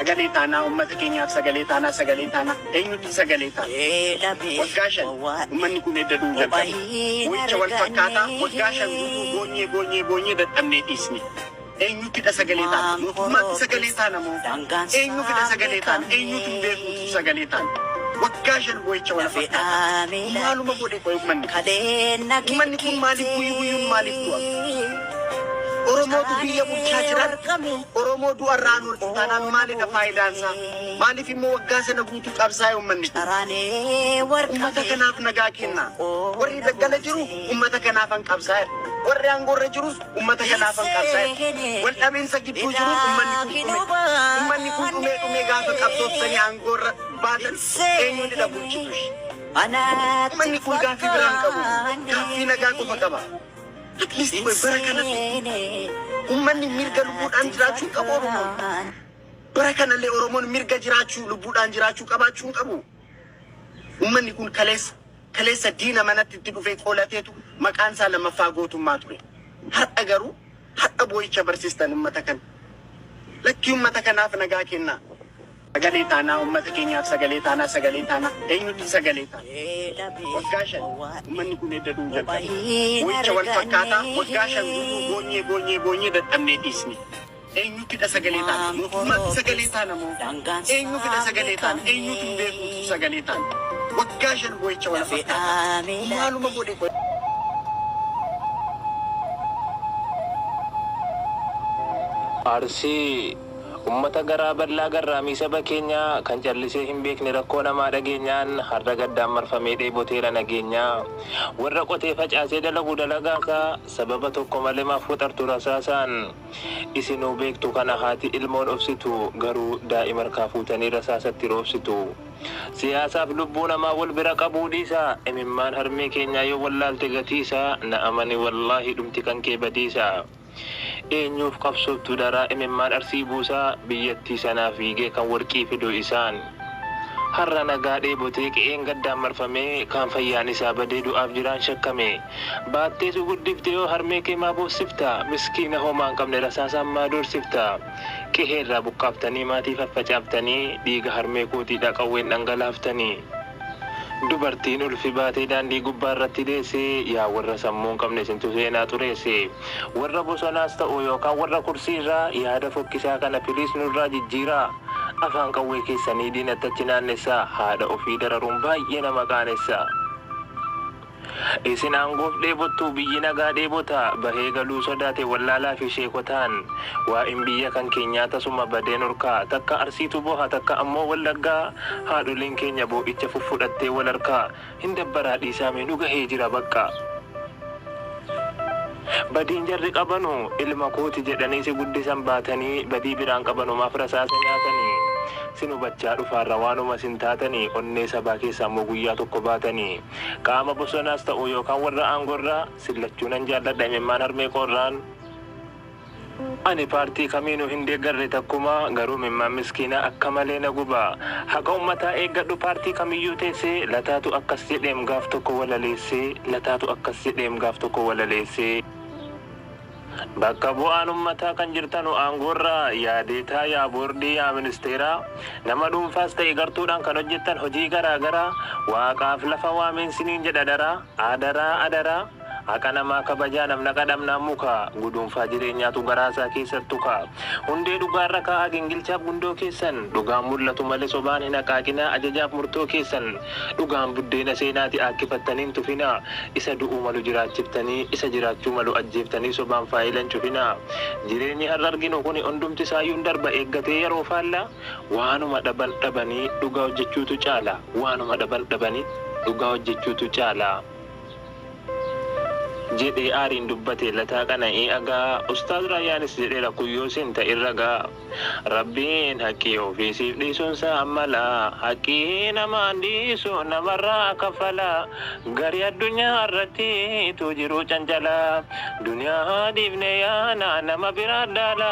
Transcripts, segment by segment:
Sagalee taanaa uummata keenyaaf, sagalee taanaa, sagalee taanaa, eenyutti sagalee taana? Waggaa 5 uummanni kun edda du'uu jalqabe. Boo'icha wal fakkaataa waggaa 5 guutuu boonyee boonyee boonyee dadhabnee dhiisne. Eenyuttidha sagalee taana? Mootummaatti sagalee taana moo? Eenyuufidha sagalee taana? Eenyutu hin beeknutu sagalee taana? Waggaa 5 boo'icha wal fakkaataa. Maaluma godhe qoy uummanni kun? Uummanni kun maaliif guyyu guyyuun maaliif du'a? Oromootu biyya bulchaa jiran Oromoo du'arraa hin oolchu taanaan maalidha faayidaan isaa? Maaliif immoo waggaa sana guutuu qabsaa'e uummanni kun? Uummata kanaaf nagaa kennaa. Warri daggala jiru uummata kanaafan qabsaa'e. Warri aangoorra jirus uummata kanaafan qabsaa'e. Wal dhabiinsa gidduu jiruun uummanni kun dhume. Uummanni kun dhumee dhumee gaafa qabsooftanii aangoorra baatan eenyuunidha bulchitu ishee? Uummanni kun gaaffii biraa hin qabu. Gaaffii nagaa qofa qaba. At least qoy bara kanallee uummanni mirga lubbuudhaan jiraachuu hin qabu Oromoon. Bara kanallee Oromoon mirga jiraachuu lubbuudhaan jiraachuu qabaachuu hin qabu. Uummanni kun kaleessa kaleessa diina manatti itti dhufee qolateetu maqaan isaa lammaffaa gootummaa ture. Har'a garuu har'a boo'icha barsiistan uummata kana. Lakkii uummata kanaaf nagaa kennaa. Sagalee taanaa uummata keenyaaf, sagalee taanaa, sagalee taanaa, eenyutti sagalee taana? Waggaa 5 uummanni kun edda du'uu jalqabe. Boo'icha wal fakkaataa waggaa 5 guutuu boonyee boonyee boonyee dadhabnee dhiisne. Eenyuttidha sagalee taana? Mootummaatti sagalee taana moo? Eenyuufidha sagalee taana? Eenyutu hin beeknutu sagalee taana? Waggaa 5 boo'icha wal fakkaataa. Maaluma godhe qoy? Arsii Ummata garaa bal'aa garraamii saba keenyaa Kan callisee hin beekne rakkoo namaa dhageenyaan Har'a gaddaan marfamee dheeboteera nageenyaa Warra qotee facaasee dalagu dalagaasaa Sababa tokko malee maaf waxartu rasaasaan Isinuu beektu kana haati ilmoon obsitu Garuu daa'ima harkaa fuutanii rasaasatti roobsitu Siyaasaaf lubbuu namaa wal bira qabuu dhiisaa Imimmaan harmee keenyaa yoo wallaalte gatiisaa Na amani wallaahi dhumti kan kee badiisa. Eenyuuf qabsooftu daraa imimmaan Arsii buusaa biyyattii sanaaf fiigee kan warqii fidu isaan. Har'a nagaa dheebotee qe'een gaddaan marfamee kaan fayyaan isaa badee du'aaf jiraan shakkame. Baattee si guddifte hoo harmee kee maa boossifta miskiina homaa hin qabne rasaasaan maa doorsifta. Qe'eerraa buqqaaftanii maatii faffacaaftanii dhiiga harmee kootiidhaa qawween dhangalaaftanii. Dubartiin ulfi baatee daandii gubbaa irratti deesse, yaa warra sammuu hin qabne isintu seenaa xureesse. Warra bosonaas ta'u yookaan warra kursii irraa yaada fokkisaa kana please nurraa jijjiiraa. Afaan qawwee keessanii diinatti achi naannessaa, haadha ofii dararuun baay'ee nama qaanessa. Isin aangoof dheebottu, biyyi nagaa dheebota, bahee galuu sodaate wallaalaa fi sheekotaan. Waa'een biyya kan keenyaa tasuma badee nurkaa, takka Arsiitu booha takka ammoo Wallaggaa, haadholiin keenya boo'icha fuffudhattee wal harkaa, hin dabbaraa dhiisaa mee nu gahee jira baqqa. Badiin jarri qabanu ilma kooti jedhanii si guddisan baatanii badii biraan qabanu maaf rasaasa nyaatanii sin hubachaa dhufaarra waanuma sin taatanii onnee sabaa keessaa immoo guyyaa tokko baatanii Qaama bosonaas ta'u yookaan warra aangorraa, sin lachuu nan jaalladha imimmaan harmee koorraan. Ani paartii kamiinuu hin deeggarre takkumaa, garuu imimmaan miskiinaa akka malee na guba. Haqa ummataa eeggadhu paartii kamiyyuu teessee, Lataatu akkas jedheem gaaf tokko walaleessee, Lataatu akkas jedheem gaaf tokko walaleessee. Bakka bu'aan ummataa kan jirtanu aangoorra, yaa deetaa, yaa boordii, yaa ministeeraa, nama dhuunfaas ta'e gartuudhaan kan hojjettan hojii garaa garaa, Waaqaaf lafa waameen siniin jedha adaraa, adaraa, adaraa, haqa namaa kabajaa namna qadhamnaan muka, guduunfaa jireenyaatu garaasaa keessattu ka. Hundee dhugaarra kaa'aa gingilchaaf gundoo keessan, dhugaan mul'atu malee sobaan hin haqaaqinaa ajajaaf murtoo keessan, Dhugaan buddeena seenaati aakkifattanii hin tufinaa. Isa du'uu malu jiraachiftanii, isa jiraachuu malu ajjeeftanii sobaan faayila hin cufinaa. Jireenyi har'a arginu kuni hundumti isaayyuu hin darba eeggatee yeroo faalla. Waanuma dhaban dhabanii dhugaa hojjechuutu caala. Waanuma dhaban dhabanii dhugaa hojjechuutu caala. Jedhee aariin dubbate Lataa Qana'ii Agaa. Ustaaz Raayyaanis jedheera kun yoo sin ta'in ragaa. Rabbiin haqqii ofii siif dhiisuunsaa amala. Haqqii namaan dhiisu namarraa kaffala. Garii addunyaa irratti utuu jiruu cancala. Duniyaa dhiifnee yaana nama biraa dhaala.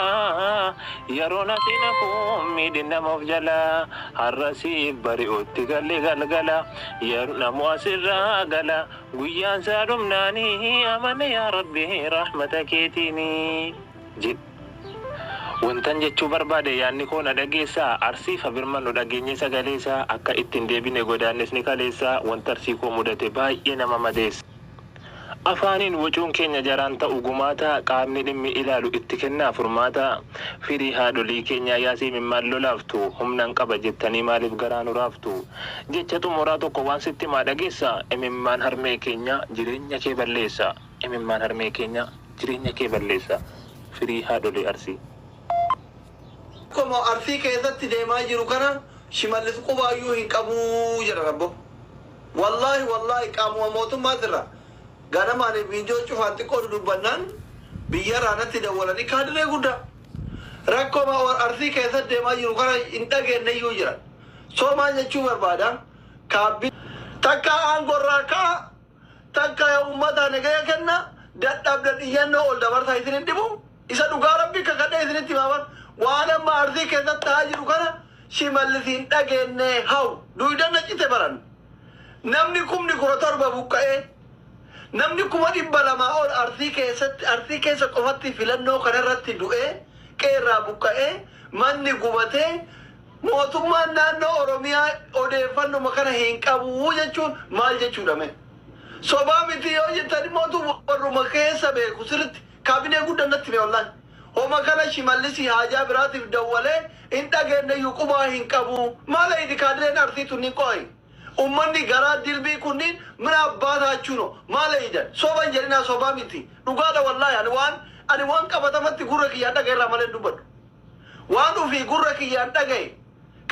Yeroon asiin hafu miidhin nama of jala. Har'a siif bari'utti galli galgala. Yeroo namu asirraa gala. Guyyaan isaa dhumnaani amane yaa Rabbi rahmata keetiini. Jedhe. Wantan jechuu barbaade yaadni koo na dhageessaa, Arsiif haa birmannu dhageenyee sagaleesaa, akka itti hin deebine godaannisni kaleessaa, wanta Arsii koo mudate baay'ee nama madeessa. Afaaniin wacuun keenya jaraan ta'u gumaata, qaamni dhimmi ilaalu itti kennaa furmaata. Firii haadholii keenyaa yaasii imimmaan lolaaftu, humnan qaba jettanii maaliif garaa nu raaftu? Jecha xumuraa tokko waan sitti himaa dhageessa, imimmaan harmee keenyaa jireenya kee balleessa. Imimmaan harmee keenyaa jireenya kee balleessa. Firii haadholii Arsii. Akkuma Arsii keessatti deemaa jiru kana Shimallis qubaayyuu hin qabuu jedhan abbo. Wallaahi wallaahi qaamuma mootummaatirra ganamaan viidiyoo cufaan xiqqoo dudubbannaan biyyarraa natti dawwalanii kaadiree guddaa. Rakkoma Arsii keessatti deemaa jiru kana hin dhageenyeyyuu jiran. So maal jechuu barbaada? Kaabbi takka aangorraa ka'a, takka uummataa nagaya kenna, dadhabdan iyyannoo ol dabarsaa isin hin dhibu. Isa dhugaa Rabbi kakadhee isinitti himaa bar. Waan amma Arsii keessatti ta'aa jiru kana Shimallis hin dhageenye haw. Duydan na cite baran. Namni 17,000 buqqa'ee, namni 200,000 ol Arsii keessatti, Arsii keessa qofatti filannoo kanarratti du'ee, qeerraa buqqa'ee, manni gubatee, mootummaan naannoo Oromiyaa odeeffannuma kana hin qabu jechuun maal jechuudha mee? Sobaa miti yoo jettan immoo warruma keessa beeku sirritti kaabinee guddaan natti hime wallaahi. Homa kana Shimallisi haajaa biraatiif dawwalee hin dhageenyeyyuu qubaa hin qabu. Maal ayidi kaadireen Arsii tunniin qo'ayi? Ummanni garaa dilbii kunniin mina abbaa taachuu no maal eeydan? Soba hin jedhinaa, sobaa miti. Dhugaadha wallaahi, ani waan ani waan qabatamatti gurra kiyyaan dhagaye irraa malee hin dubbadhu. Waan ufii gurra kiyyaan dhagaye,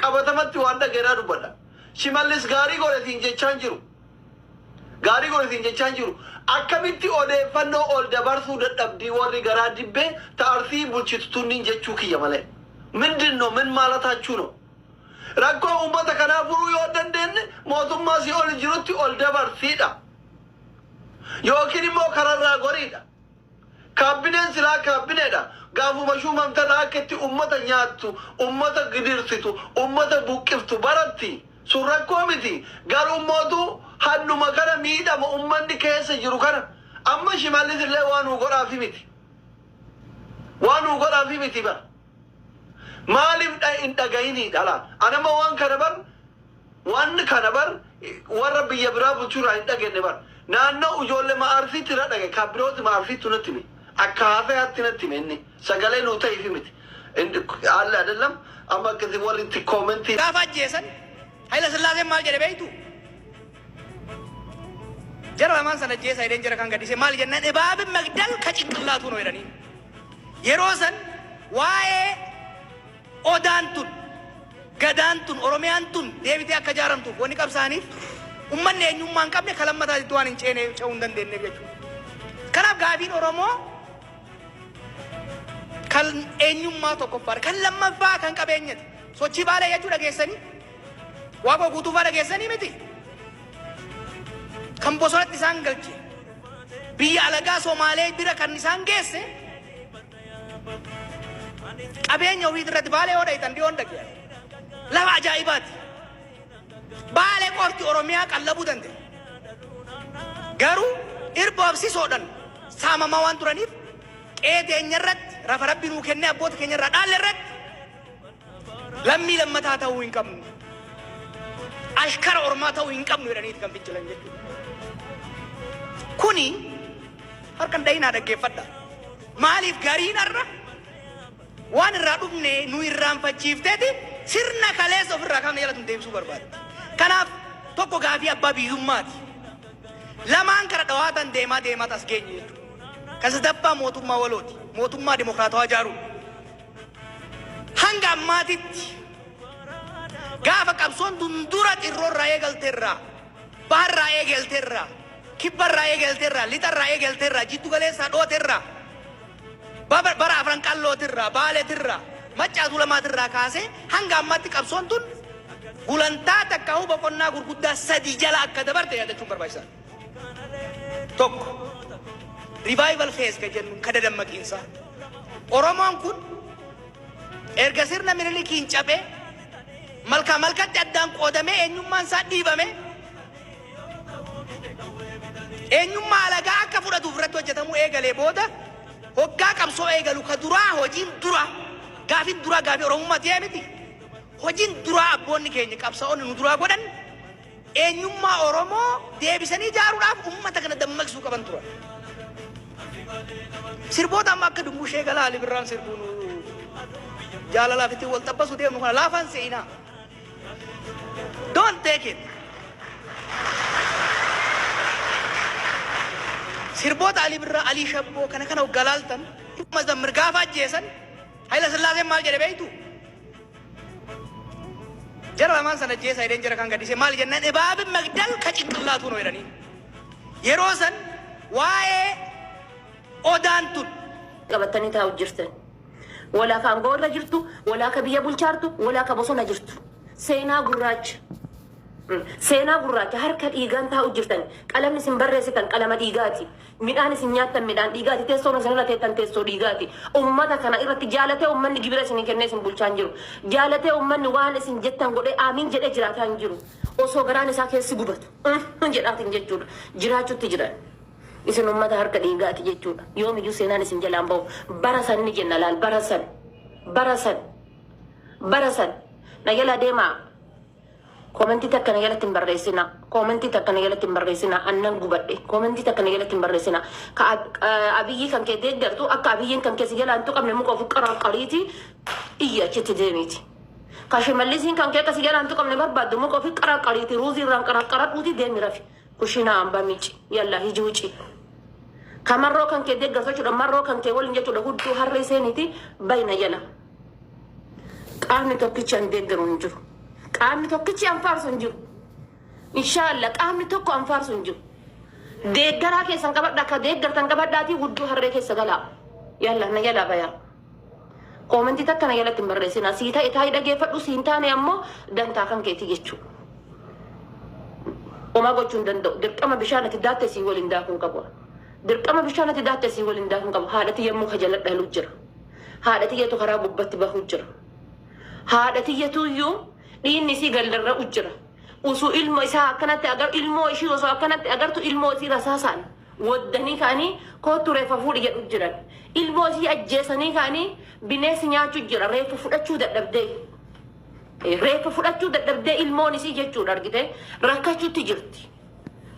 qabatamatti waan dhagaye irraa dubbadha. Shimallis gaarii godhe siin jechaan jiru. Gaarii godhe siin jechaan jiru. Akkamitti odeeffannoo ol dabarsuu dadhabdii warri garaa dibbee ta Arsii bulchitu tunniin jechuu kiyya malee. ምንድን ነው? ምን ማለታችሁ ነው? Rakkoo uummata kanaa furuu yoo dandeenye mootummaa si ol jirutti ol dabarsiidha. Yookiin immoo kararraa goriidha. Kaabbineen silaa kaabbineedha. Gaafuma shuumamtarraa akka itti uummata nyaattu, uummata gidirsitu, uummata buqqiftu baratti. Sun rakkoo miti. Garuu mootu halluma kana miidhama uummanni keessa jiru kana amma Shimallis illee waan nu godhaafi miti. Waan nu godhaafi miti bara. Maaliif hin dhagayinii dhala? Anama waan kana bar, waan kana bar warra biyya biraa bulchuurraa hin dhageenye bar. Naannoo ijoollee ma'aarsiitti irra dhage, kaabbirooti ma'aarsiitti natti hime. Akka haasayaatti natti hime inni. Sagalee nuu ta'iifi miti. Haalli adellam amma akkasii warri itti koomentii. Gaafa ajjeesan Hayila Sillaaseen maal jedhe beektu? Jara lamaan sana ajjeesa jedheen jara kan gaddise maal jennaan እባብን መግደል ከጭንቅላቱ ነው jedhanii. Yeroo san waa'ee Odaan tun, Gadaan tun, Oromiyaan tun deebitee akka ijaaramtuuf wanni qabsaaniif ummanni eenyummaa hin qabne kalammataatitti waan hin ceene ce'uu hin dandeenyeef jechuudha. Kanaaf gaafiin Oromoo kan eenyummaa tokkoffaadha. Kan lammaffaa kan qabeenyati. Sochii Baalee jechuu dhageessanii, Waaqoo Guutuufaa dhageessanii miti. Kan bosonatti isaan galche, biyya alagaa Somaalee bira kan isaan geesse qabeenya ofii irratti. Baalee yoo dhayitan dhiyoon dhagee lafa ajaa'ibaati. Baalee qofti Oromiyaa qallabuu danda'e. Garuu irba obsisoodhaan saamamaa waan turaniif qe'ee teenya irratti, rafa Rabbi nuu kennee abboota keenya irraa dhaalle irratti lammii lammataa ta'uu hin qabnu. Ashkara ormaa ta'uu hin qabnu jedhaniiti kan fincilan jechuudha. Kuni harkan dhayinaa dhaggeeffadha. Maaliif gariin har'a waan irraa dhufne nu irraanfachiifteeti sirna kaleessa ofirraa kaafne jalatti nu deebisuu barbaaddi. Kanaaf tokko gaafii abbaa biyyummaati. Lamaan kara dhawaatan deemaa deemaa tas geenye jechuudha. Kan sadaffaa mootummaa walooti. Mootummaa dimokiraatawaa ijaaruudha. Hanga ammaatitti gaafa qabsoon tun dura xirroorraa eegalteerraa, baharraa eegalteerraa, kibbarraa eegalteerraa, lixarraa eegalteerraa, jiddu galeessaa dhooterraa, bara Afran Qallootirraa, Baaleetirraa, Maccaa Tuulamaatirraa kaasee hanga ammaatti qabsoon tun gulantaa takkaa'uu boqonnaa gurguddaa sadi jala akka dabarte yaadachuun barbaachisaadha. Tokko, revival phase kan jennu kada dammaqiinsaa. Oromoon kun erga sirna Minilikiin cabee malkaa malkatti addaan qoodamee, eenyummaan isaa dhiibame, eenyummaa alagaa akka fudhatuuf irratti hojjetamuu eegalee booda hoggaa qabsoo eegalu ka duraa hojiin dura Gaafiin duraa gaafii Oromummaa ta'ee miti. Hojiin duraa abboonni keenya qabsaa'onni nu duraa godhan eenyummaa Oromoo deebisanii ijaaruudhaaf uummata kana dammaqsuu qaban turan. Sirboota amma akka Dumbushee Galaa Ali Birraan sirbuun jaalalaaf ittiin wal xabbasu deemnu kana laafaan se'inaa. Don't take it. Sirboota Ali Birraa, Alii Shabboo kana kana waggaa laaltan Mazammir gaafa ajjeesan Hayila Sillaaseen maal jedhe beektu? Jara lamaan sana ajjeesaa jedheen jara kan gaddisee maal jennaan እባብን መግደል ከጭንቅላቱ ነው jedhanii. Yeroo san waa'ee odaan tun qabatanii taa'u jirtan. Walaa ka aangoo irra jirtu, walaa ka biyya bulchaartu, walaa ka bosona jirtu. Seenaa gurraacha. Seenaa gurraacha harka dhiigaan taa'u jirtan. Qalamni isin barreessitan qalama dhiigaati. Midhaan isin nyaattan midhaan dhiigaati. Teessoon isin irra teettan teessoo dhiigaati. Uummata kana irratti jaalatee uummanni gibira isinii kennee isin bulchaa hin jiru. Jaalatee uummanni waan isin jettan godhee aamiin jedhee jiraataa hin jiru. Osoo garaan isaa keessi gubatu jedhaatiin jechuudha. Jiraachuutti jiran. Isin uummata harka dhiigaati jechuudha. Yoomiyyuu seenaan isin jalaan bahu. Bara san ni jenna laal, bara san. Bara san. Bara san. Na jala deemaa. Koomentii takka na jalatti hin barreessina. Koomentii takka na jalatti hin barreessina. Annan gubadhe. Koomentii takka na jalatti hin barreessina. Ka Abiyyi kan kee deeggartu akka Abiyyiin kan kee si jalaan tuqamne muka ofi qaraqqariiti iyya achitti deemiiti. Ka Shimallisiin kan kee akka si jalaan tuqamne barbaaddu muka ofi qaraqqariiti ruuzii irraan qaraqqaradhuuti deemi rafi. Kushinaa hambaa miici. Yalla hiji wuci. Ka Marroo kan kee deeggartu jechuudha. Marroo kan kee waliin jechuudha. Hudduu harree seeniiti bayna jala. Qaamni tokkichi an deeggaru hin jiru. Qaamni tokkichi an faarsu hin jiru. Inshaallah qaamni tokko an faarsu hin jiru. Deeggaraa keessan qabadha, akka deeggartan qabadhaatii hudduu harree keessa galaa. Yalla na jalaa bayaa. Koomentii takka na jalatti hin barreessina. Sii ta'e taa'ii dhageeffadhu, siin taane ammoo dantaa kan keeti jechuudha. Homaa gochuu hin danda'u. Dirqama bishaan ati daatte sii waliin daakuu hin qabu. Dirqama bishaan ati daatte sii waliin daakuu hin qabu. Haadha tiyya immoo ka jala dhaluu jira. Haadha tiyyatu karaa gubbatti bahuu jira. Haadha tiyyatu iyyuu dhiinni isii galdarra'u jira. Usuu ilmo isaa akkanatti agar ilmoo ishii osoo akkanatti agartu ilmoo isii rasaasaan waddanii ka'anii koottu reeffa fuudhi jedhu jiran. Ilmoo isii ajjeesanii ka'anii bineensi nyaachuu jira, reeffa fudhachuu dadhabdee. Reeffa fudhachuu dadhabdee ilmoon isii jechuudha, argite, rakkachuutti jirti.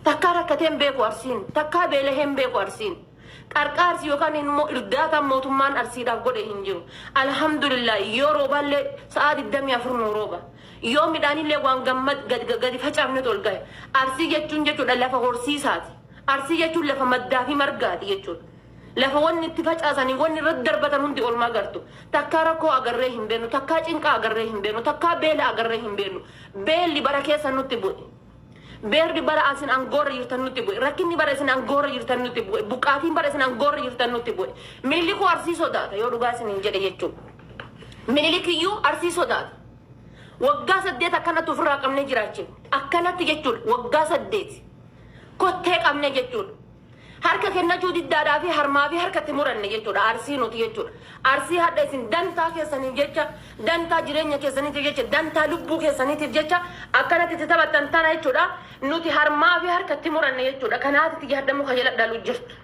Takkaa rakkatee hin beeku Arsiin, takkaa beelahee hin beeku Arsiin. Qarqaarsi yookaan immoo irdaataan mootummaan Arsiidhaaf godhe hin jiru. Alhamdulillah, yoo roobaallee sa'aa 24 nu rooba. Yoo midhaanillee waan gammad gadi facaafnetu ol gahe. Arsii jechuun jechuudha lafa horsiisaati. Arsii jechuun lafa maddaa fi margaati jechuudha. Lafa wanni itti facaasanii wanni irratti darbatan hundi olmaa gartu. Takkaa rakkoo agarree hin beeknu, takkaa cinqaa agarree hin beeknu, takkaa beela agarree hin beeknu. Beelli bara keessa nutti bu'e. Beerri bara asin angoorra jirtan nutti bu'e. Rakkinni bara isin angoorra jirtan nutti bu'e. Buqqaatiin bara isin angoorra jirtan nutti bu'e. Minilikuu Arsii sodaata yoo dhugaa isin hin jedhe jechuudha. Minilikiyyuu Arsii sodaata. Waggaa 8 akkanatti ofirraa qabnee jiraachifne. Akkanatti jechuudha waggaa 8. Kottee qabne jechuudha. Harka kennachuu diddaadhaa fi harmaa fi harkatti muranne jechuudha. Arsii nuti jechuudha. Arsii hadha isin dantaa keessaniif jecha, dantaa jireenya keessaniitiif jecha, dantaa lubbuu keessaniitiif jecha akkanatti itti taphattan tana jechuudha. Nuti harmaa fi harkatti muranne jechuudha. Kanaaf itti hadha muka jala dhalu jirtu.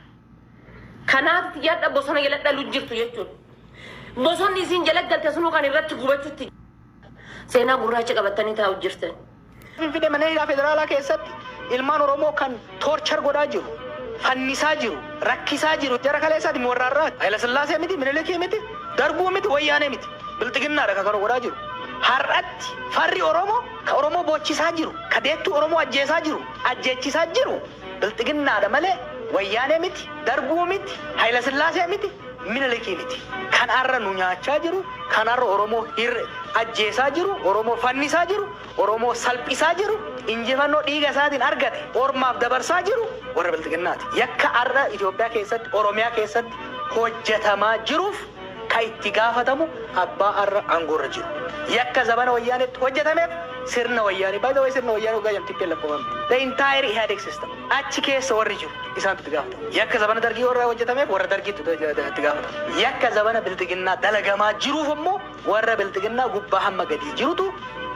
Kanaaf itti hadha bosona jala dhalu jirtu jechuudha. Bosonni isin jala galte sunuu kan irratti gubachuutti seenaa gurraacha qabatanii taa'u jirtan. Finfinnee mana hidhaa federaalaa keessatti ilmaan Oromoo kan torture godhaa jiru, fannisaa jiru, rakkisaa jiru. Jara kaleessaati warraarraati. Hayila Sillaasee miti, Minilikii miti, Darbuu miti, Wayyaanee miti. Bilxiginnaadha kan kana godhaa jiru. Har'atti farri Oromoo ka Oromoo boochisaa jiru, ka deettuu Oromoo ajjeesaa jiru, ajjeechisaa jiru Bilxiginnaadha malee Wayyaanee miti, Darbuu miti, Hayila Sillaasee miti, Minilikii miti. Kan har'a nu nyaachaa jiru, kan har'a Oromoo hirre ajjeesaa jiru, Oromoo fannisaa jiru, Oromoo salphisaa jiru, injifannoo dhiiga isaatiin argate ormaaf dabarsaa jiru warra Bilxiginnaati. Yakka har'a Itoophiyaa keessatti, Oromiyaa keessatti hojjetamaa jiruuf ka itti gaafatamu abbaa har'a aangoorra jiru. Yakka zabana Wayyaaneetti hojjetameef sirna Wayyaanee, by the way, sirna Wayyaanee waggaa jedhamti TPLF qofa miti. The entire IHADEG system. Achi keessa warri jiru isaantu itti gaafatama. Yakka zabana Dargii warra hojjetameef warra Dargiitu itti gaafatama. Yakka zabana Bilxiginnaa dalagamaa jiruuf immoo warra Bilxiginnaa gubbaa hamma gadii jirutu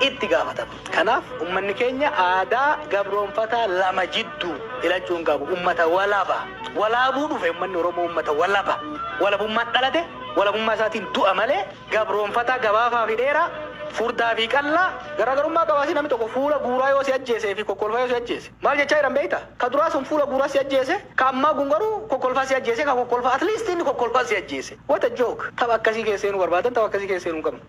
itti gaafatama. Kanaaf uummanni keenya aadaa gabroonfataa lama jidduu filachuu hin qabu. Uummata walaba. Walaabuu dhufe uummanni Oromoo, uummata walaba. Walabummaan dhalate. Walabummaa isaatiin du'a malee gabroonfataa gabaafaa fi dheeraa, furdaa fi qallaa garaagarummaa qabaasi. Namni tokko fuula guuraa yoo si ajjeesee fi kokkolfaa yoo si ajjeese maal jechaa jiran beektaa? Ka duraa sun fuula guuraa si ajjeese, ka ammaa kun garuu kokkolfaa si ajjeese. Ka kokkolfaa, at least inni kokkolfaa si ajjeese. What a joke! Tapha akkasii keessa seenuu barbaadan, tapha akkasii keessa seenuu hin qabnu.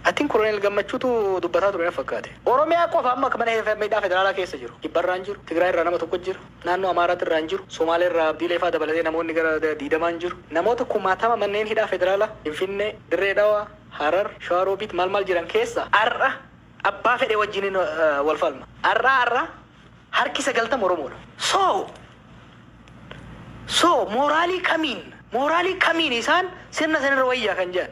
Atiin Koloneel Gammachuutu dubbataa ture na fakkaate. Oromiyaa qofa amma akka mana hidhaa federaalaa keessa jiru. Kibbarraa hin jiru. Tigraay irraa nama tokko jira. Naannoo Amaaraatti irraa hin jiru. Somaalee irraa Abdiilee fa'aa dabalatee namoonni gara 20 hin jiru. Namoota kumaatama manneen hidhaa federaalaa Finfinnee, Dirree Dhawaa, Harar, Shawaa maal maal jiran keessa har'a abbaa fedhe wajjiniin wal falma. Har'a harki 90 Oromoodha. So moraalii kamiin isaan sirna sanirra wayyaa kan jedhan?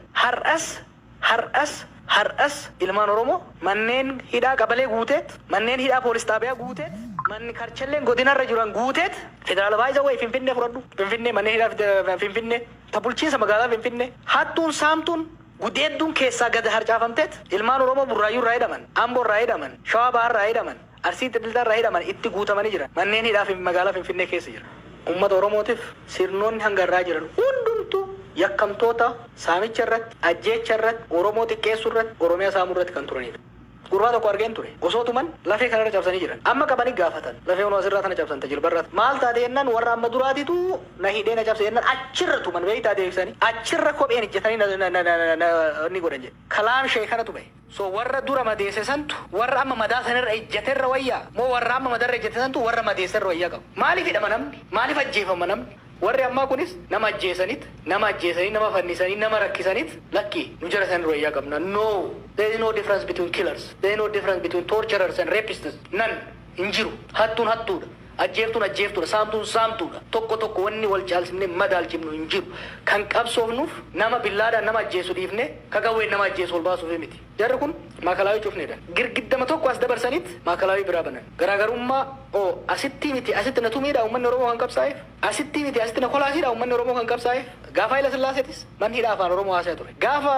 Har'as ilmaan Oromoo manneen hidhaa qabalee guuteet, manneen hidhaa poolis xaabiyaa guuteet, manni karchalleen godinarra jiran guuteet, federaala baay'isa wayi. Finfinnee fudhadhu. Finfinnee, manneen hidhaa Finfinnee, ta bulchiinsa magaalaa Finfinnee, hattuun, saamtuun, gudeedduun keessaa gad harcaafamteet ilmaan Oromoo Burraayyuu irraa hidhaman, Amboo irraa hidhaman, Shawaa Bahaa irraa hidhaman, Arsii Xilxiltaa irraa hidhaman itti guutamanii jiran. Manneen hidhaa magaalaa Finfinnee keessa jira. Uummata Oromootiif sirnoonni hanga irraa jiran hundumtuu yakkamtoota saamicha irratti, ajjeecha irratti, Oromoo xiqqeessuu irratti, Oromiyaa saamuu irratti kan turanidha. Gurbaa tokko argeen ture. Osoo tuman lafee kanarra cabsanii jiran. Amma qabanii gaafatan. Lafee hunoo asirraa tana cabsan, tajilbarraa. Maal taate jennaan, warra amma duraatitu na hidhee na cabse jennaan, achirra tuman beektaa deebisanii. Achirra kopheen ijjatanii na ni godhan jedhe. Kalaam shee kanatu bahe. So warra dura madeesse santu warra amma madaa sanirra ejjaterra wayyaa moo warra amma madarra ejjate santu warra madeesserra wayyaa qabu? Maaliif hidhama namni? Maaliif ajjeefama namni? Warri ammaa kunis nama ajjeesanit, nama ajjeesanii, nama fannisanii, nama rakkisanit, lakki, nu jara sanirra wayyaa qabna. No, there is no difference between killers. There is no difference between torturers and rapists. None. Hin jiru. Hattuun hattuudha. Ajjeeftuun ajjeeftuudha. Saamtuun saamtuudha. Tokko tokko wanni wal caalsifnee madaalchifnu hin jiru. Kan qabsoofnuuf nama billaadhaan nama ajjeesu dhiifne ka qawween nama ajjeesu ol baasuuf miti. Jarri kun maakalaawii cufneedha. Girgiddama tokko as dabarsaniit maakalaawii biraa banan. Garaagarummaa oo asitti miti, asitti na tumiidha uummanni Oromoo kan qabsaa'eef. Asitti miti, asitti na kolaasiidha uummanni Oromoo kan qabsaa'eef. Gaafa Haayila Sillaaseetis manni hidhaa afaan Oromoo haasa'aa ture. Gaafa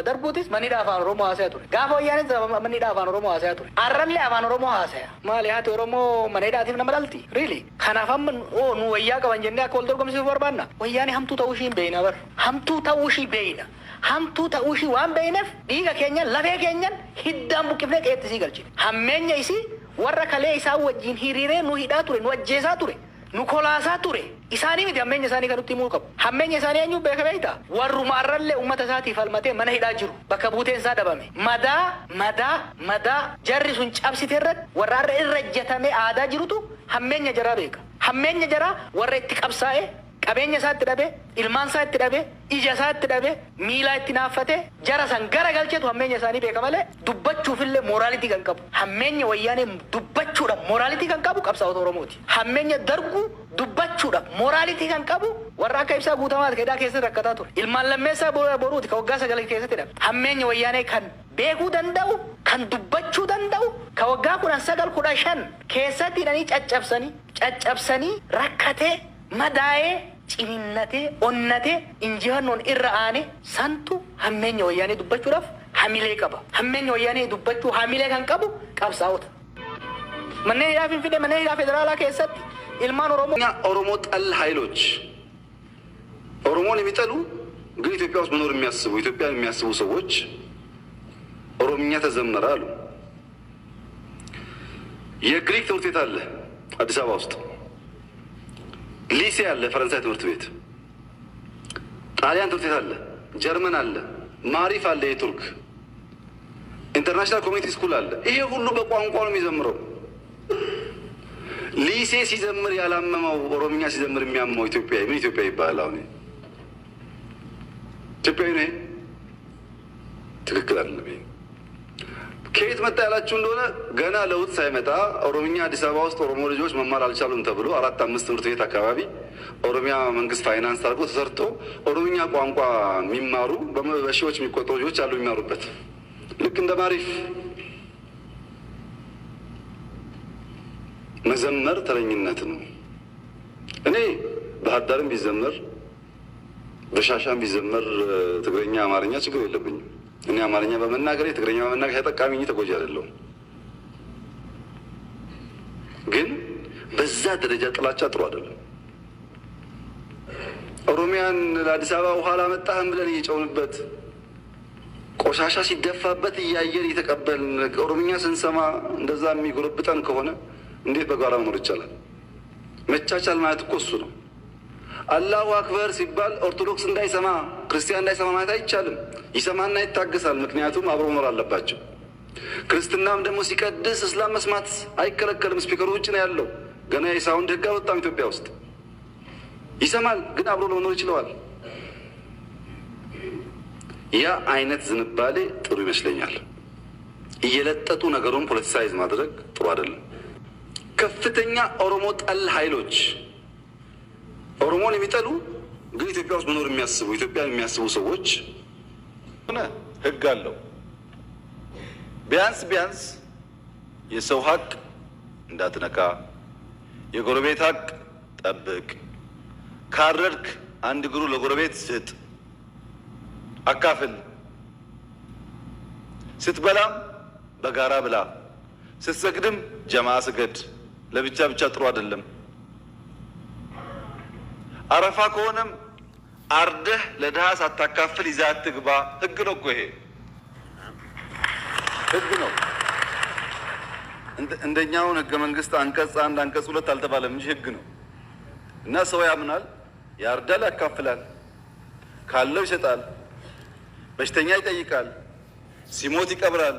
Darbuutis manni hidhaa afaan Oromoo haasa'aa ture. Gaafa Wayyaanis manni hidhaa afaan Oromoo haasa'aa ture. Arrallee afaan Oromoo haasa'aa. Maali, haati Oromoo mana hidhaatiif nama dhalti? Really? Kanaaf amma oo nu wayyaa qaban jennee akka wal dorgomsiisuu barbaanna. Wayyaani hamtuu ta'uu ishii hin beekna bar. Hamtuu ta'uu ishii beekna. Hamtuu ta'uu ishii waan beekneef dhiiga keenyan, lafee keenyan hiddaan buqqifnee qe'eetti isii galchine. Hammeenya isii warra kalee isaan wajjin hiriiree nu hidhaa ture, nu ajjeesaa ture, nu kolaasaa ture. Isaanii miti hammeenya isaanii kan nutti himuu qabu. Hammeenya isaanii eenyu beeka beektaa? Warruma arrallee uummata isaatiif falmatee mana hidhaa jiru. Bakka buuteen isaa dhabame. Madaa jarri sun cabsite irratti warra har'a irra ejjatamee aadaa jirutu hammeenya jaraa beeka. Hammeenya jaraa warra itti qabsaa'ee qabeenya isaa itti dhabe, ilmaan isaa itti dhabe, ija isaa itti dhabe, miilaa itti naaffate, jara san gara galcheetu hammeenya isaanii beeka malee dubbachuufillee morality kan qabu. Hammeenya Wayyaanee dubbachuudha morality kan qabu qabsaa'ota Oromooti. Hammeenya Darguu dubbachuudha morality kan qabu warra akka Ibsaa Guutamaati hidhaa keessatti rakkataa ture. Ilmaan Lammeessaa Boruuti ka waggaa 9 keessatti hidhame. Hammeenya Wayyaanee kan beekuu danda'u, kan dubbachuu danda'u, ka waggaa 19, 15 keessatti hidhanii caccabsanii, caccabsanii rakkatee, madaa'ee, cininnatee, onnatee, injifannoon irra aane santu hammeenya Wayyaanee dubbachuudhaaf hamilee qaba. Hammeenya Wayyaanee dubbachuu hamilee kan qabu qabsaa'ota. Manneen hidhaa Finfinnee, manneen hidhaa federaalaa keessatti ilmaan Oromoo ኦሮሞ ጠል ኃይሎች፣ ኦሮሞን የሚጠሉ ግን ኢትዮጵያ ውስጥ መኖር የሚያስቡ፣ ኢትዮጵያን የሚያስቡ ሰዎች ኦሮምኛ ተዘመረ አሉ። የግሪክ ትምህርት ቤት አለ አዲስ አበባ ውስጥ፣ ሊሴ አለ፣ ፈረንሳይ ትምህርት ቤት፣ ጣሊያን ትምህርት ቤት አለ፣ ጀርመን አለ፣ ማሪፍ አለ፣ የቱርክ international community school አለ። ይሄ ሁሉ በቋንቋ ነው የሚዘምረው። ሊሴ ሲዘምር ያላመመው ኦሮምኛ ሲዘምር የሚያመው ኢትዮጵያዊ ምን ኢትዮጵያዊ ይባላል? አሁን ኢትዮጵያዊ ነው? ይሄ ትክክል አይደለም። ይሄ ከየት መጣ ያላችሁ እንደሆነ፣ ገና ለውጥ ሳይመጣ ኦሮምኛ አዲስ አበባ ውስጥ ኦሮሞ ልጆች መማር አልቻሉም ተብሎ አራት አምስት ትምህርት ቤት አካባቢ ኦሮሚያ መንግስት ፋይናንስ አድርጎ ተሰርቶ ኦሮምኛ ቋንቋ የሚማሩ በሺዎች የሚቆጠሩ ልጆች አሉ የሚማሩበት፣ ልክ እንደ ማሪፍ። መዘመር ተረኝነት ነው። እኔ ባህር ዳርም ቢዘመር በሻሻም ቢዘመር ትግረኛ፣ አማርኛ ችግር የለብኝም። እኔ አማርኛ በመናገሬ፣ ትግረኛ በመናገር ተጠቃሚ እንጂ ተጎጂ አይደለሁም። ግን በዛ ደረጃ ጥላቻ ጥሩ አይደለም። ኦሮሚያን ለአዲስ አበባ ውሃ አላመጣህም ብለን እየጮህንበት፣ ቆሻሻ ሲደፋበት እያየን እየተቀበልን፣ ኦሮምኛ ስንሰማ እንደዛ የሚጎረብጠን ከሆነ እንዴት በጋራ መኖር ይቻላል? መቻቻል ማለት እኮ እሱ ነው። አላሁ አክበር ሲባል ኦርቶዶክስ እንዳይሰማ፣ ክርስቲያን እንዳይሰማ ማለት አይቻልም። ይሰማና ይታገሳል። ምክንያቱም አብሮ መኖር አለባቸው። ክርስትናም ደግሞ ሲቀድስ እስላም መስማት አይከለከልም። Speaker ኡ ውጭ ነው ያለው። ገና የ sound ህግ አልወጣም ኢትዮጵያ ውስጥ። ይሰማል፣ ግን አብሮ ለመኖር ይችለዋል። ያ አይነት ዝንባሌ ጥሩ ይመስለኛል። እየለጠጡ ነገሩን politicize ማድረግ ጥሩ አይደለም። ከፍተኛ ኦሮሞ ጠል ኃይሎች፣ ኦሮሞን የሚጠሉ ግን ኢትዮጵያ ውስጥ መኖር የሚያስቡ፣ ኢትዮጵያን የሚያስቡ ሰዎች ሆነ ህግ አለው። ቢያንስ ቢያንስ የሰው ሀቅ እንዳትነካ፣ የጎረቤት ሀቅ ጠብቅ፣ ካረድክ አንድ እግሩ ለጎረቤት ስጥ፣ አካፍል፣ ስትበላም በጋራ ብላ፣ ስትሰግድም ጀማ ስገድ፣ ለብቻ ብቻ ጥሩ አይደለም። አረፋ ከሆነም አርደህ ለድሃ ሳታካፍል ይዘህ አትግባ። ህግ ነው እኮ፣ ይሄ ህግ ነው። እንደኛውን ህገ መንግስት አንቀጽ 1፣ አንቀጽ 2 አልተባለም እንጂ ህግ ነው። እና ሰው ያምናል፣ ያርዳል፣ ያካፍላል፣ ካለው ይሰጣል፣ በሽተኛ ይጠይቃል፣ ሲሞት ይቀብራል።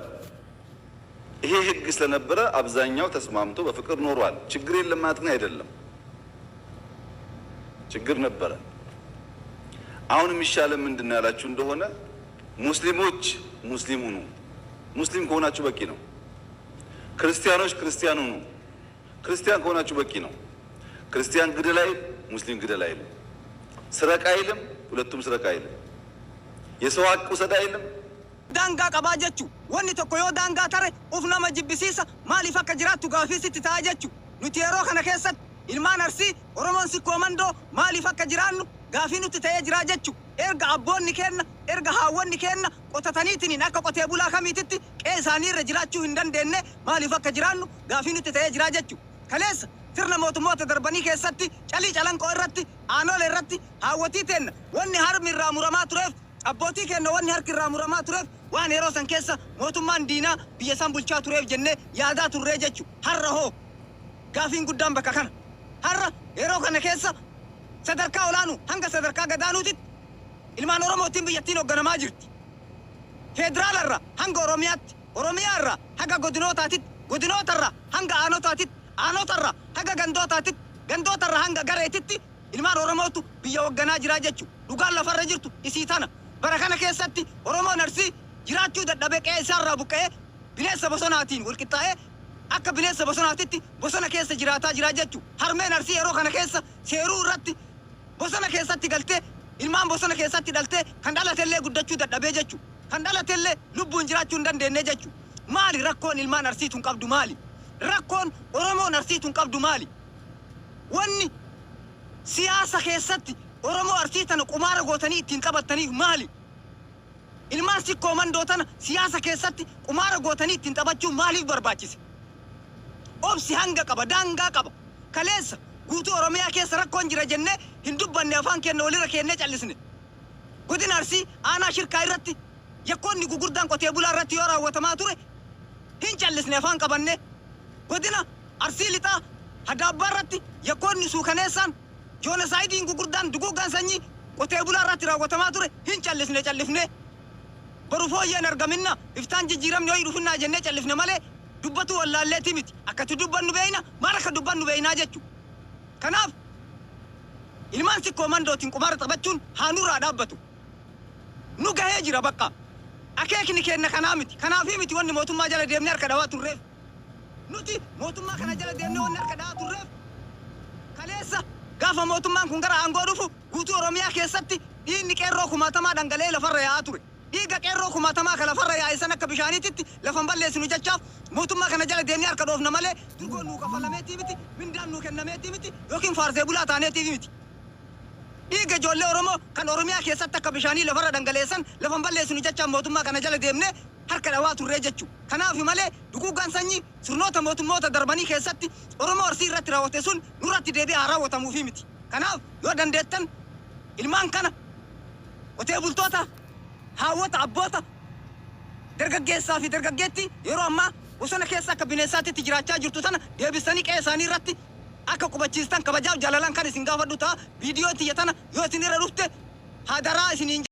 ይሄ ህግ ስለነበረ አብዛኛው ተስማምቶ በፍቅር ኖሯል። ችግር የለም ማለት ግን አይደለም። ችግር ነበረ። አሁን የሚሻለን ምንድን ነው ያላችሁ እንደሆነ ሙስሊሞች ሙስሊም ሁኑ። ሙስሊም ከሆናችሁ በቂ ነው። ክርስቲያኖች ክርስቲያን ሁኑ። ክርስቲያን ከሆናችሁ በቂ ነው። ክርስቲያን ግደል አይል፣ ሙስሊም ግደል አይልም። ስረቅ አይልም፣ ሁለቱም ስረቅ አይልም። የሰው ሀቅ ውሰድ አይልም። Daangaa qabaa jechu. Wanni tokko yoo daangaa tare uf nama jibbisiisa. Maaliif akka jiraattu gaafii sitti ta'a jechu. Nuti yeroo kana keessatti ilmaan Arsii, Oromoon Sikkoo Mandoo, maaliif akka jiraannu gaafii nutti ta'ee jiraa jechu. Erga abboonni keenna, erga haawwanni keenna qotataniitiniin akka qotee bulaa kamiititti qe'ee isaanii irra jiraachuu hin dandeenye, maaliif akka jiraannu gaafii nutti ta'ee jiraa jechu. Kaleessa sirna mootummoota darbanii keessatti Calii Calanqoo irratti, Aanolee irratti haawwatii teenna wanni harmi irraa muramaa tureef, abbootii keenya wanni harki irraa muramaa tureef, waan yeroo san keessa mootummaan diinaa biyya san bulchaa tureef jennee yaadaa turree jechu. Har'a hoo? Gaafiin guddaan bakka kana. Har'a yeroo kana keessa sadarkaa olaanuu hanga sadarkaa gadaanuutitti ilmaan Oromootiin biyyattiin hoogganamaa jirti. Federaalarra hanga Oromiyaatti, Oromiyaarra haga godinootaatitti, godinootarra hanga aanotaatitti, aanotarra haga gandootaatitti, gandootarra hanga gareetitti ilmaan Oromootu biyya hoogganaa jiraa jechu. Dhugaan lafarra jirtu isii tana. Bara kana keessatti Oromoon Arsii jiraachuu dadhabee, qe'ee isaarraa buqqa'ee, bineensa bosonaatiin walqixxaa'ee akka bineensa bosonaatitti bosona keessa jiraataa jiraa jechu. Harmeen Arsii yeroo kana keessa seeruu irratti bosona keessatti galtee, ilmaan bosona keessatti dhaltee, kan dhalatellee guddachuu dadhabee jechu. Kan dhalatellee lubbuun jiraachuu hin dandeenye jechu. Maali rakkoon ilmaan Arsiituun qabdu maali? Rakkoon Oromoon Arsiituun qabdu maali? Wanni siyaasa keessatti Oromoo Arsii tana qumaara gootanii ittiin taphattaniif maali? Ilmaan Sikkoo Mandoo tana siyaasa keessatti qumaara gootanii ittiin taphachuun maaliif barbaachise? Obsi hanga qaba, daangaa qaba. Kaleessa guutuu Oromiyaa keessa rakkoon jira jennee hin dubbanne, afaan keenya walirra keennee callisne. Godina Arsii aanaa Shirkaa irratti yakkoonni gugurdaan qotee bulaa irratti yoo raawwatamaa ture hin callisne, afaan qabanne. Godina Arsii Lixaa Hadaabbaa irratti yakkoonni suukaneessaan, genocide-iin gugurdaan, duguuggaan sanyii qotee bulaa irratti raawwatamaa ture hin callisne. Callifne boru fooyyeen argaminna, iftaan jijjiiramni hoyi dhufinnaa jennee callifne malee dubbatu wallaalleeti miti. Akkatti dubbannu beeyna, maal akka dubbannu beeynaa jechu. Kanaaf ilmaan Sikkoo Mandootiin qumaara taphachuun haa nurraa dhaabbatu. Nu gahee jira bakka. Akeekni keenna kanaa miti. Kanaafii miti wanni mootummaa jala deemnee harka dhawaa turreef. Nuti mootummaa kana jala deemnee wanni harka dhawaa turreef, kaleessa gaafa mootummaan kun gara aangoo dhufu guutuu Oromiyaa keessatti dhiigni qeerroo kumaatamaa dhangala'ee lafarra yaa'aa ture. Dhiiga qeerroo kumaatamaa ka lafarra yaa'e san akka bishaaniititti lafan balleessinu jechaaf mootummaa kana jala deemnee harka dhoofna malee durgoon nuu kafalameetii miti, mindaan nuu kennameetii miti, yookiin faarsee bulaa taaneetii miti. Dhiiga ijoollee Oromoo kan Oromiyaa keessatti akka bishaanii lafarra dhangaleessan lafan balleessinu jechaan mootummaa kana jala deemnee harka dhawaa turree jechu. Kanaaf malee duguuggaan sanyii sirnoota mootummoota darbanii keessatti Oromoo Arsii irratti raawwate sun nurratti deebi'ee haa raawwatamuufi miti. Kanaaf yoo dandeettan Ilmaan kana qotee bultoota, haawwota, abboota, dargaggeessaa fi dargaggeettii yeroo ammaa bosona keessa akka bineensaatti jiraachaa jirtu tana deebistanii qe'ee isaanii irratti akka qubachiistan kabajaaf jaalalaan kan isin gaafadhu ta'a. Viidiyoo tiyya tana yoo isin irra dhufte hadaraa isiniin.